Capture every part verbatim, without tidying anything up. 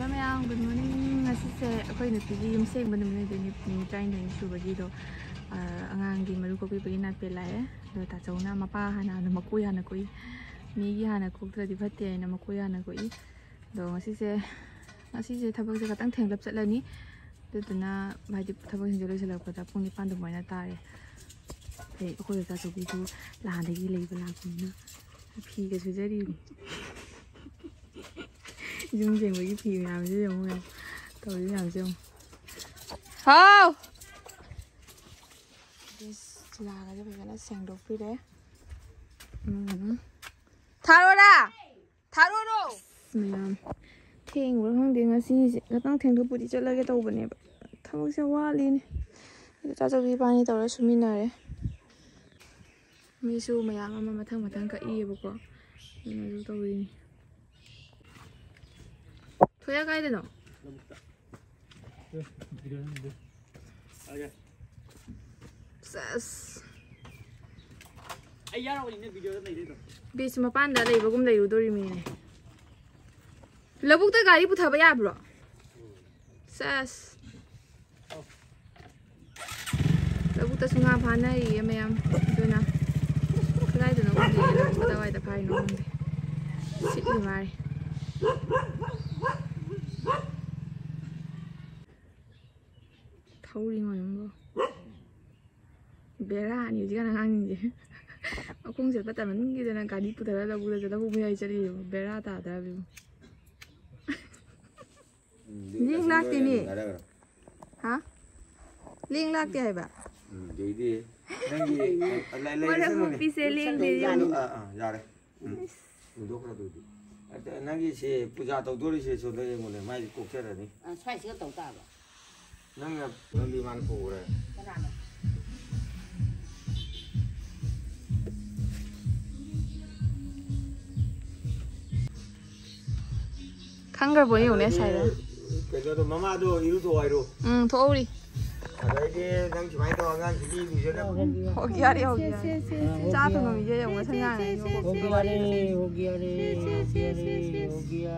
ꯃꯌꯥꯝ, good morning. ꯉꯁꯤꯁꯦ ꯑꯩꯈꯣꯏ ꯅꯨꯄꯤꯒꯤ ꯌꯨꯝ ꯁꯦꯡꯕ ꯅꯨꯃꯤꯠ ꯑꯣꯏꯗꯣꯏꯅꯦ, ꯅꯨꯃꯤꯠ ꯇꯔꯥꯅꯤꯊꯣꯏꯅꯤ ꯁꯨꯕꯒꯤꯗꯣ꯫ ꯑ, ꯑꯉꯥꯡꯒꯤ ꯃꯔꯨ ꯀꯣꯛꯄꯤꯕꯒꯤ ꯅꯥꯠꯄꯦ ꯂꯥꯛꯑꯦ꯫ ꯑꯗꯣ ꯇꯥꯆꯧꯅ ꯃꯄꯥ ꯍꯥꯟꯅ, ꯑꯗꯨꯝ ꯃꯀꯣꯏ ꯍꯥꯟꯅ ꯀꯣꯛꯏ꯫ ꯃꯤꯒꯤ ꯍꯥꯟꯅ ꯀꯣꯛꯇ꯭ꯔꯗꯤ ꯐꯠꯇꯦ ꯍꯥꯏꯅ ꯃꯀꯣꯏ ꯍꯥꯟꯅ ꯀꯣꯛꯏ꯫ ꯑꯗꯣ ꯉꯁꯤꯁꯦ, ꯉꯁꯤꯁꯦ ꯊꯕꯛꯁꯦ ꯈꯤꯇꯪ ꯊꯦꯡꯂꯞ ꯆꯠꯂꯅꯤ꯫ ꯑꯗꯨꯗꯨꯅ ꯍꯥꯏꯗꯤ ꯊꯕꯛꯁꯤꯡꯁꯦ ꯂꯣꯏꯁꯤꯜꯂꯛꯄꯗ ꯄꯨꯡ ꯅꯤꯄꯥꯟ ꯑꯗꯨꯃꯥꯏꯅ ꯇꯥꯔꯦ꯫ ꯑꯗꯩ ꯑꯩꯈꯣꯏ ꯑꯣꯖꯥ ꯑꯆꯧꯕꯤꯁꯨ ꯂꯥꯟꯗꯒꯤ ꯂꯩꯕ ꯂꯥꯛꯄꯅꯤꯅ ꯐꯤꯒ ꯁꯨꯖꯔꯤꯕꯅꯤ꯫ ꯌꯨꯝ ꯁꯦꯡꯕꯒꯤ ꯐꯤ ꯃꯌꯥꯝꯁꯦ ꯌꯦꯡꯉꯨ, ꯃꯌꯥꯝ ꯇꯧꯔꯤ ꯃꯌꯥꯝꯁꯦ ꯌꯦꯡꯉꯨ꯫ ꯍꯥꯎ! ꯆꯤꯂꯥꯒꯁꯦ ꯐꯖꯅ ꯁꯦꯡꯗꯣꯛꯄꯤꯔꯦ꯫ ꯎꯝ꯫ ꯊꯥꯔꯣꯔꯥ? ꯊꯥꯔꯣꯔꯣ? ꯑꯁ, ꯃꯌꯥꯝ ꯊꯦꯡꯕ꯭ꯔꯥ ꯈꯪꯗꯦ ꯉꯁꯤꯁꯦ꯫ ꯉꯥꯛꯇꯪ ꯊꯦꯡꯗꯣꯛꯄꯨꯗꯤ ꯆꯠꯂꯒꯦ ꯇꯧꯕꯅꯦꯕ꯫ ꯊꯕꯛꯁꯦ ꯋꯥꯠꯂꯤꯅꯦ꯫ ꯑꯗꯨ ꯆꯥꯆꯧꯕꯤ ꯏꯕꯥꯅꯤ ꯇꯧꯔ ꯁꯨꯃꯤꯟꯅꯔꯦ꯫ ꯃꯤꯁꯨ ꯃꯌꯥꯝ ꯑꯃ ꯃꯊꯪ ꯃꯊꯪ ꯀꯛꯏꯌꯦꯕꯀꯣ꯫ ꯑꯗꯨꯅ ꯑꯗꯨ ꯇꯧꯔꯤꯅꯤ꯫ ꯊꯣꯏꯌꯥ ꯀꯥꯏꯗꯅꯣ? ꯁꯦꯁ꯫ ꯑꯩ ꯌꯥꯎꯔꯕꯅꯤꯅꯦ ꯚꯤꯗꯤꯑꯣꯗ ꯂꯩꯔꯤꯗꯣ꯫ ꯕꯤꯁ ꯃꯄꯥꯟꯗ ꯂꯩꯕꯒꯨꯝ ꯂꯩꯔꯨꯗꯣꯔꯤꯃꯤꯅꯦ꯫ ꯂꯧꯕꯨꯛꯇ ꯒꯥꯔꯤ ꯄꯨꯊꯕ ꯌꯥꯕ꯭ꯔꯣ? ꯁꯦꯁ꯫ ꯂꯧꯕꯨꯛꯇꯁꯨ ꯉꯥ ꯐꯥꯅꯔꯤꯌꯦ ꯃꯌꯥꯝ꯫ ꯑꯗꯨꯅ ꯀꯗꯥꯏꯗꯅꯣ ꯈꯪꯗꯦ, ꯂꯧꯕꯨꯛ ꯀꯗꯥꯏꯋꯥꯏꯗ ꯐꯥꯏꯅꯣ ꯈꯪꯗꯦ꯫ ꯁꯤꯠꯂꯤ ꯃꯥꯜꯂꯤ꯫ ꯊꯧꯔꯤ ꯃꯌꯥꯝꯗꯣ꯫ ꯕꯦꯔꯥꯅꯤ ꯍꯧꯖꯤꯛꯀꯥꯟ ꯑꯉꯥꯡꯁꯤꯡꯁꯦ꯫ ꯃꯈꯣꯡ ꯆꯠꯄ ꯇꯝꯍꯟꯈꯤꯗꯅ ꯒꯥꯔꯤ ꯄꯨꯊꯔ ꯂꯧꯕꯨꯛꯇ ꯆꯠꯂ ꯂꯧꯕꯨꯛ ꯃꯌꯥꯏ ꯆꯠꯂꯤꯗꯣ꯫ ꯕꯦꯔꯥ ꯇꯥꯗ꯭ꯔꯥ ꯏꯕꯦꯝꯃ? ꯂꯦꯡ ꯂꯥꯛꯇꯦꯅꯦ꯫ ꯍꯥ? ꯂꯦꯡ ꯂꯥꯛꯇꯦ ꯍꯥꯏꯕ꯫ ꯎꯝ, ꯑꯗꯩꯗꯤ ꯅꯪꯒꯤ ꯂꯩ-, ꯂꯩ-, ꯃꯔꯝ ꯂꯩꯁꯅꯨꯅꯦ꯫ ꯃꯣꯛꯄꯤꯁꯦ ꯂꯦꯡꯗꯦ ꯏꯕꯦꯝꯃ꯫ ꯑꯥ, ꯑꯥ, ꯌꯥꯔꯦ꯫ ꯎꯝ꯫ ꯏꯁ꯫ ꯍꯨꯟꯗꯣꯛꯈ꯭ꯔꯣ ꯑꯗꯨꯗꯤ꯫ ꯑꯗ ꯅꯪꯒꯤ ꯁꯤ ꯄꯨꯖꯥ ꯇꯧꯗꯣꯔꯤꯁꯦ ꯁꯣꯝꯗ ꯌꯦꯡꯉꯨꯅꯦ, ꯃꯥꯏꯁꯦ ꯀꯣꯛꯆꯔꯅꯤ꯫ ꯑ, ꯁ꯭ꯋꯥꯏꯁꯤꯒ ꯇꯧ ꯇꯥꯕ꯫ ꯅꯪꯅ, ꯅꯪꯗꯤ ꯃꯥꯅ ꯄꯨꯈ꯭ꯔꯦ꯫ ꯀꯅꯥꯅꯣ? ꯈꯪꯈ꯭ꯔꯕꯣ ꯌꯦꯡꯉꯨꯅꯦ ꯑꯗꯩꯗꯤ ꯁ꯭ꯋꯥꯏꯗ꯫ ꯀꯩꯅꯣꯗꯣ, ꯃꯃꯥꯗꯣ ꯏꯔꯨꯊꯣꯛꯑꯣ ꯍꯥꯏꯔꯣ꯫ ꯎꯝ, ꯊꯣꯛꯍꯧꯔꯤ꯫ ꯑꯗꯩꯗꯤ ꯅꯪ ꯁꯨꯃꯥꯏꯅ ꯇꯧꯔꯒ ꯑꯉꯥꯡꯁꯤꯗꯤ ꯂꯨꯖꯅꯕ꯫ ꯍꯣꯒꯤꯌꯥꯔꯦ, ꯍꯣꯒꯤꯌꯥꯔꯦ꯫ ꯆꯥ ꯊꯣꯡꯉꯝꯃꯤꯁꯦ ꯌꯦꯡꯉꯨ, ꯁꯪ ꯌꯥꯡꯉꯦ ꯌꯦꯡꯉꯨ꯫ ꯍꯣꯒꯤꯌꯥꯔꯦ, ꯍꯣꯒꯤꯌꯥꯔꯦ, ꯍꯣꯒꯤꯌꯥꯔꯦ, ꯍꯣꯒꯤꯌꯥ꯫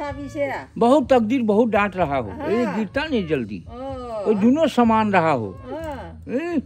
अच्छा भी से। बहुत तकदीर बहुत डांट रहा हो, हाँ। ये गिरता नहीं जल्दी। ओ। वो दोनों समान रहा हो। हाँ। ए?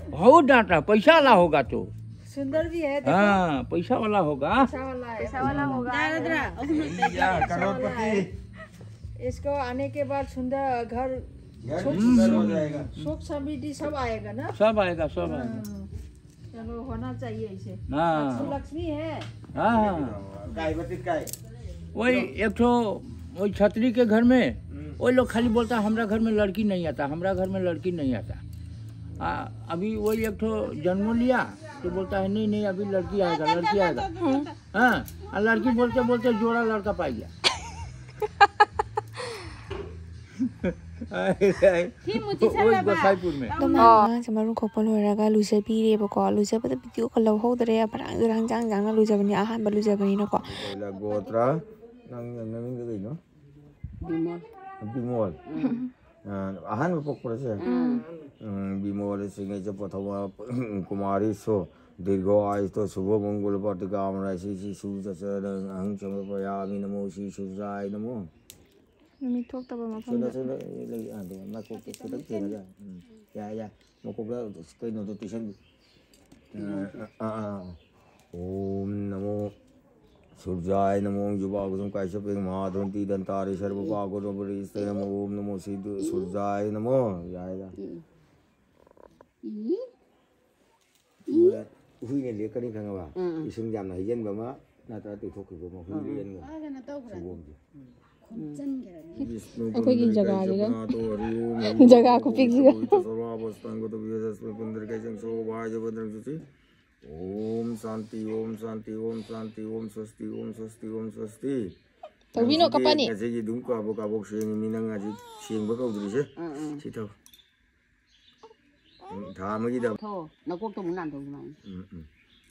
बहुत डांट रहा, पैसा वाला होगा तो। सुंदर भी है, देखो। हाँ, पैसा वाला होगा। पैसा वाला है। पैसा वाला होगा। दादा, दादा। या, पैसा वाला करोड़पति। है। इसको आने के बाद सुंदर घर, घर सुख, सुंदर हो जाएगा। सुख समृद्धि सब आएगा ना। सब आएगा, सब आएगा। हाँ। चलो, होना चाहिए इसे। हाँ। लक्ष्मी, लक्ष्मी है। हाँ। काय बतित काय? वही एक ठो, वही छतरी के घर में, हम्म। वही लोग खाली बोलता, "हमरा घर में लड़की नहीं आता, हमरा घर में लड़की नहीं आता।" आ, अभी वही एक ठो जन्म लिया, तो बोलता है, "नहीं, नहीं, अभी लड़की आएगा, लड़की आएगा।" हाँ, और लड़की बोलते बोलते जोड़ा लड़का पाई गया। ꯁꯤ ꯃꯨꯆꯤ ꯁꯜꯂꯕ? ꯒꯣꯁꯥꯏꯄꯨꯔ ꯃꯦ꯫ ꯑꯗꯨꯝ ꯑꯉꯥꯡꯁꯦ ꯃꯔꯨꯝ ꯀꯣꯛꯄ ꯂꯣꯏꯔꯒ ꯂꯨꯖꯕꯤꯔꯦꯕꯀꯣ꯫ ꯂꯨꯖꯕꯗ ꯚꯤꯗꯤꯑꯣꯒ ꯂꯧꯍꯧꯗ꯭ꯔꯦ꯫ ꯄꯔꯥꯡ ꯆꯨꯔꯥꯡ ꯆꯥꯡ ꯆꯥꯡꯅ ꯂꯨꯖꯕꯅꯤ, ꯑꯍꯥꯟꯕ ꯂꯨꯖꯕꯅꯤꯅꯀꯣ꯫ ꯒꯣꯇ꯭ꯔ, ꯅꯪ ꯅꯃꯤꯡꯗꯣ ꯀꯩꯅꯣ? ꯕꯤꯃꯣꯜ꯫ ꯕꯤꯃꯣꯜ꯫ ꯑ, ꯑꯍꯥꯟꯕ ꯄꯣꯛꯄꯔꯁꯦ? ꯎꯝ, ꯕꯤꯃꯣꯜ ꯁꯤꯡꯍꯩꯁꯦ ꯄ꯭ꯔꯊꯃ ꯀꯨꯃꯥꯔꯤ ꯁꯣ ꯗꯤꯔꯒꯣ ꯑꯥꯌꯨꯁꯇꯣ ꯁꯨꯚ ꯃꯪꯒꯣꯂ ꯄ꯭ꯔꯇꯤꯀꯥꯃꯅ ꯁꯤ ꯁꯤ ꯁꯨ ꯆꯆ ꯑꯍꯪ ꯆꯃꯔꯄꯌꯥꯃꯤ ꯅꯃꯣ ꯁꯤ ꯁꯨꯖꯥꯏ ꯅꯃꯣ꯫ ꯅꯨꯃꯤꯠ ꯊꯣꯛꯇꯕ ꯁꯣꯝꯗ, ꯃꯐꯝꯗ꯫ ꯁꯣꯝꯗ ꯂꯩ, ꯑꯗꯣ ꯃꯀꯣꯛꯇ ꯈꯤꯇꯪ ꯊꯦꯡꯉꯒ꯫ ꯎꯝ, ꯌꯥꯏ, ꯌꯥꯏ꯫ ꯃꯀꯣꯛꯇ ꯀꯩꯅꯣꯗꯣ ꯇꯩꯁꯟ-, ꯑ, ꯑ, ꯑ, ꯑ꯫ ॐ नमो सूर्याय नमो युवाकुसुम कैशपिक महाधुंती दंतारी सर्वपाकुरपरिस्ते नमो ॐ नमो सिद्धि सूर्याय नमो। ꯌꯥꯏꯗ꯫ ꯎꯝ꯫ ꯍꯨꯏꯅ ꯂꯦꯛꯀꯅꯤ ꯈꯪꯉꯕ? ꯎꯝ, ꯎꯝ꯫ ꯏꯁꯤꯡ ꯌꯥꯝꯅ ꯍꯩꯖꯤꯟꯕ ꯑꯃ ꯅꯠꯇ꯭ꯔꯒ ꯇꯦꯛꯊꯣꯛꯈꯤꯕ ꯑꯃ ꯍꯨꯏ ꯎꯝ, ꯎꯝ꯫ ꯂꯦꯛꯍꯟꯒꯅꯤ꯫ ꯁꯪꯒꯣꯝꯁꯦ꯫ ꯈꯣꯝꯖꯤꯟꯈ꯭ꯔꯅꯤ꯫ ꯖꯒꯥꯁꯤꯒ꯫ ꯖꯒꯥ ꯈꯨꯄꯤꯛꯁꯤꯒ꯫ ॐ शांति, ॐ शांति, ॐ शांति, ॐ शांति, ॐ स्वस्ति, ॐ स्वस्ति, ॐ स्वस्ति꯫ ꯇꯧꯕꯤꯅꯣ, ꯉꯁꯤꯒꯤ, ꯀꯞꯄꯅꯤ꯫ ꯉꯁꯤꯒꯤ ꯑꯗꯨꯝ ꯀꯥꯕꯣꯛ ꯀꯥꯕꯣꯛ ꯁꯦꯡꯉꯤ ꯃꯤ, ꯅꯪ ꯍꯧꯖꯤꯛ ꯁꯦꯡꯕ ꯀꯧꯗ꯭ꯔꯤꯁꯦ꯫ ꯎꯝ, ꯎꯝ꯫ ꯁꯤ ꯊꯛꯑꯣ꯫ ꯎꯝ, ꯊꯥ ꯑꯃꯒꯤꯗ꯫ ꯊꯣ, ꯅꯀꯣꯛꯇꯣ ꯑꯃꯨꯛ ꯅꯥꯟꯊꯣꯛ ꯁꯨꯃꯥꯏꯅ꯫ ꯎꯝ, ꯎꯝ꯫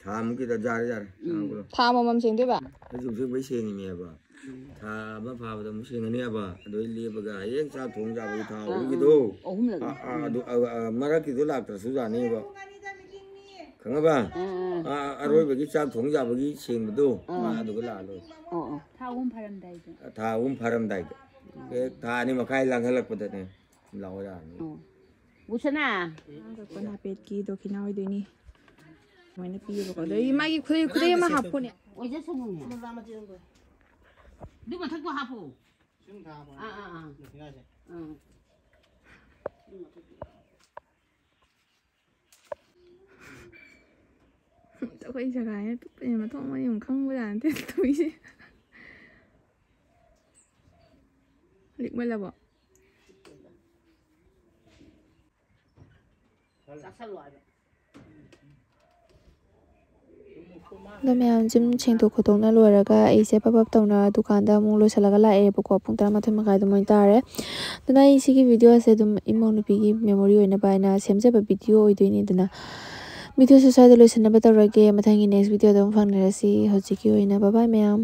ꯊꯥ ꯑꯃꯨꯛꯀꯤꯗ ꯌꯥꯔꯦ, ꯌꯥꯔꯦ꯫ ꯎꯝ꯫ ꯉꯥꯡꯉꯛꯀꯅꯨ꯫ ꯊꯥ ꯑꯃꯃꯝ ꯁꯦꯡꯗꯣꯏꯕ? ꯑꯩꯁꯨ ꯁꯦꯡꯕꯩ ꯁꯦꯡꯉꯤꯅꯦꯕ꯫ ꯎꯝ꯫ ꯊꯥ ꯑꯃ ꯐꯥꯕꯗ ꯑꯃꯨꯛ ꯁꯦꯡꯉꯅꯦꯕ꯫ ꯑꯗꯨꯗꯩ ꯂꯦꯞꯄꯒ ꯍꯌꯦꯡ ꯆꯥꯛ ꯊꯣꯡ ꯌꯥꯕꯒꯤ ꯊꯥ ꯑꯥ, ꯑꯍꯨꯝꯒꯤꯗꯣ꯫ ꯑꯥ꯫ ꯑꯍꯨꯝꯂꯛ꯫ ꯑꯥ, ꯑꯥ, ꯑꯗꯨ, ꯑꯥ, ꯑꯥ, ꯃꯔꯛꯀꯤꯗꯣ ꯂꯥꯛꯇ꯭ꯔꯁꯨ ꯌꯥꯅꯤꯕ꯫ ꯈꯪꯉꯕ? ꯑꯥ, ꯑꯥ꯫ ꯑꯥ, ꯑꯥ, ꯑꯔꯣꯏꯕꯒꯤ ꯆꯥꯛ ꯊꯣꯡ ꯌꯥꯕꯒꯤ ꯁꯦꯡꯕꯗꯣ꯫ ꯑꯥ꯫ ꯑꯥ, ꯑꯗꯨꯒ ꯂꯥꯛꯑ ꯂꯣꯏꯔꯦ꯫ ꯑꯣ, ꯑꯣ꯫ ꯊꯥ ꯑꯍꯨꯝ ꯐꯥꯔꯝꯗꯥꯏꯗ꯫ ꯊꯥ ꯑꯍꯨꯝ ꯐꯥꯔꯝꯗꯥꯏꯗ꯫ ꯍꯦꯛ ꯊꯥ ꯑꯅꯤ ꯃꯈꯥꯏ ꯂꯥꯡꯍꯜꯂꯛꯄꯗꯅꯦ꯫ ꯂꯥꯛꯑꯣ ꯌꯥꯔꯅꯤ꯫ ꯑꯣ꯫ ꯕꯨꯁꯅꯥ꯫ ꯑꯉꯥꯡ ꯀꯛꯄ ꯅꯥꯄꯦꯠꯀꯤ ꯗꯣꯈꯤꯅꯥ ꯑꯣꯏꯗꯣꯏꯅꯤ꯫ ꯑꯗꯨꯃꯥꯏꯅ ꯄꯤꯌꯦꯕꯀꯣ꯫ ꯑꯗꯩ ꯃꯥꯒꯤ ꯈꯨꯗꯩ, ꯈꯨꯗꯩ ꯑꯃ ꯍꯥꯞꯄꯣꯅꯦ꯫ ꯑꯣꯏꯖꯁꯅꯨꯅꯦ꯫ ꯑꯗꯨ ꯃꯊꯛꯇꯣ ꯍꯥꯞꯄꯣ꯫ ꯑꯥ, ꯑꯥ, ꯑꯥ꯫ ꯑꯥ꯫ ꯑꯩꯈꯣꯏ ꯖꯒꯥꯁꯤꯅ ꯄꯤꯛꯄꯅꯤꯅ ꯃꯊꯣꯡ ꯃꯔꯤ ꯑꯃ ꯈꯪꯕꯖꯥꯠ ꯅꯠꯇꯦ ꯇꯧꯔꯤꯁꯦ꯫ ꯂꯤꯛꯃꯜꯂꯕꯣ? ꯆꯥꯁꯜꯂꯣ ꯍꯥꯏꯕ꯫ ꯑꯗꯣ ꯃꯌꯥꯝ ꯁꯨꯝ ꯁꯦꯡꯗꯣꯛ ꯈꯣꯠꯇꯣꯛꯅ ꯂꯣꯏꯔꯒ ꯑꯩꯁꯦ ꯄꯞ ꯄꯞ ꯇꯧꯅ ꯗꯨꯀꯥꯟꯗ ꯑꯃꯨꯛ ꯂꯣꯏꯁꯤꯜꯂꯒ ꯂꯥꯛꯑꯦꯕꯀꯣ꯫ ꯄꯨꯡ ꯇꯔꯥꯃꯥꯊꯣꯏ ꯃꯈꯥꯏ ꯑꯗꯨꯃꯥꯏꯅ ꯇꯥꯔꯦ꯫ ꯑꯗꯨꯅ ꯑꯩ ꯁꯤꯒꯤ ꯚꯤꯗꯤꯑꯣꯁꯦ ꯑꯗꯨꯝ ꯏꯃꯧ ꯅꯨꯄꯤꯒꯤ ꯃꯦꯃꯣꯔꯤ ꯑꯣꯏꯅꯕ ꯍꯥꯏꯅ ꯁꯦꯝꯖꯕ ꯚꯤꯗꯤꯑꯣ ꯑꯣꯏꯗꯣꯏꯅꯤ꯫ ꯑꯗꯨꯅ ꯚꯤꯗꯤꯑꯣꯁꯦ ꯁ꯭ꯋꯥꯏꯗ ꯂꯣꯏꯁꯤꯟꯅꯕ ꯇꯧꯔꯒꯦ꯫ ꯃꯊꯪꯒꯤ ꯅꯦꯛꯁ ꯚꯤꯗꯤꯑꯣꯗ ꯑꯃꯨꯛ ꯐꯪꯅꯔꯁꯤ꯫ ꯍꯧꯖꯤꯛꯀꯤ ꯑꯣꯏꯅ bye bye ꯃꯌꯥꯝ꯫